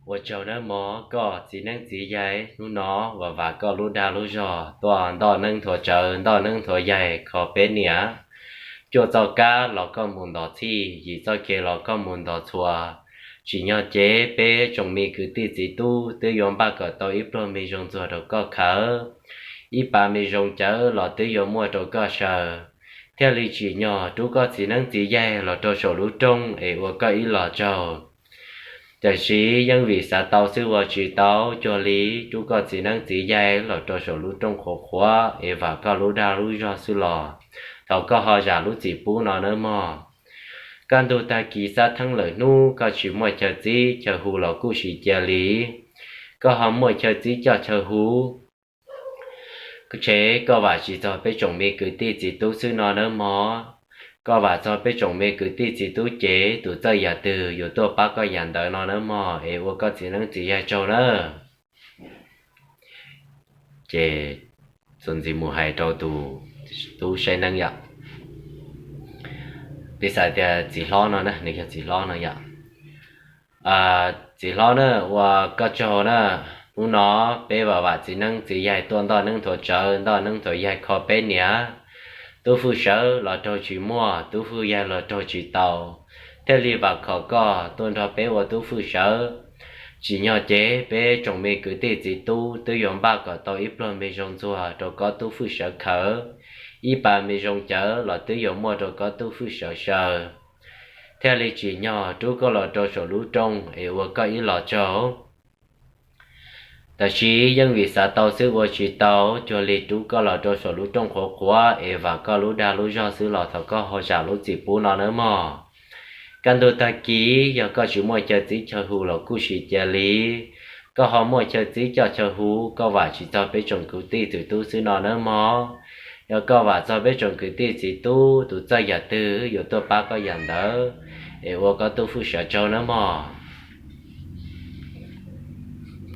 Ua tsaug nawb mog koj txiv neeb txiv yaig, hnub no vam vam koj lub dag lub zog tuaj ntoj neeb nthuav tsawv ntoj neeb nthuav yaig kho peb niam. Cuaj txoj kab los koj mus ntov txhij, yim txoj kev los koj mus ntov txhua. Tsim nyog ces peb tsoom me kwv tij txiv tub twb yuav npaj kom tau ib pluag me zoo ntxuag rau koj khawv, ib pas me zoo cawv los twb yuav muaj rau koj saw. Thiaj li tsim nyog rub koj txiv neeb txiv yaig los rau saum lub rooj es ua koj ib los tsaug. Tiam sis yeej vim xav tau xwb ua tsis tau, cuag li rub koj txiv neeb txiv yaig los rau saum lub rooj qhuav qhuav es vam koj lub dag lub zog xwb los thov koj ho zam lub txim pub no nawb mog. Kaj ntug tag kis xab theeb lawm hnub koj tsis muaj chaw txib chaw hu los kuj sis cia li, koj ho muaj chaw txib coj chaw hu. Ces koj vam tsis txog peb tsoom me kwv tij txiv tub xwb no nawb mog. Koj vam txog peb tsoom me kwv tij txiv tub ces tus txawj yam twg yuav tuaj pab koj yam ntawd no nawb mog es ua koj txiv neeb txiv yaig tsaug nawb. Ces txuas ntxiv mus hais rau tus tub saib neeb yom. Peb xav tias txiv hlob no na, nws yog txiv hlob no yom. Txiv hlob na, ua koj tsaug na. Hnub no peb vam vam txiv neeb txiv yaig tuaj ntoj neeb nthuav tsawv ntoj neeb nthuav yaig kho peb niam. Tub fwj sawv los raug tsis muaj, tub fwj yaig los raug tsis tau, thiaj li vam khom koj tuaj nrog peb ua tub fwj sawv. Tsim nyog ces peb tsoom me kwv tij txiv tub twb yuav npaj kom tau ib pluag me zoo ntxuag rau koj tub fwj sawv khawv, ib pas me zoo cawv los twb yuav muaj rau koj tub fwj sawv saw. Thiaj li tsim nyog rub koj los rau saum lub rooj es ua koj ib los tsaug. Tab sis yeej vim xav tau xwb ua tsis tau, cuag li rub koj los rau saum lub rooj qhuav qhuav es vam koj lub dag lub zog xwb los thov koj ho zam lub txim pub no nawb mog. Kaj ntug tag kis yog koj tsis muaj chaw txib chaw hu los kuj sis cia li, koj ho muaj chaw txib coj chaw hu. Koj vam tsis txog peb tsoom kwv tij txiv tub xwb no nawb mog. Yog koj vam txog peb tsoom kwv tij txiv tub, tus txawj yam twg yuav tuaj pab koj yam ntawd es ua koj tub fwj sawv tsaug nawb mog.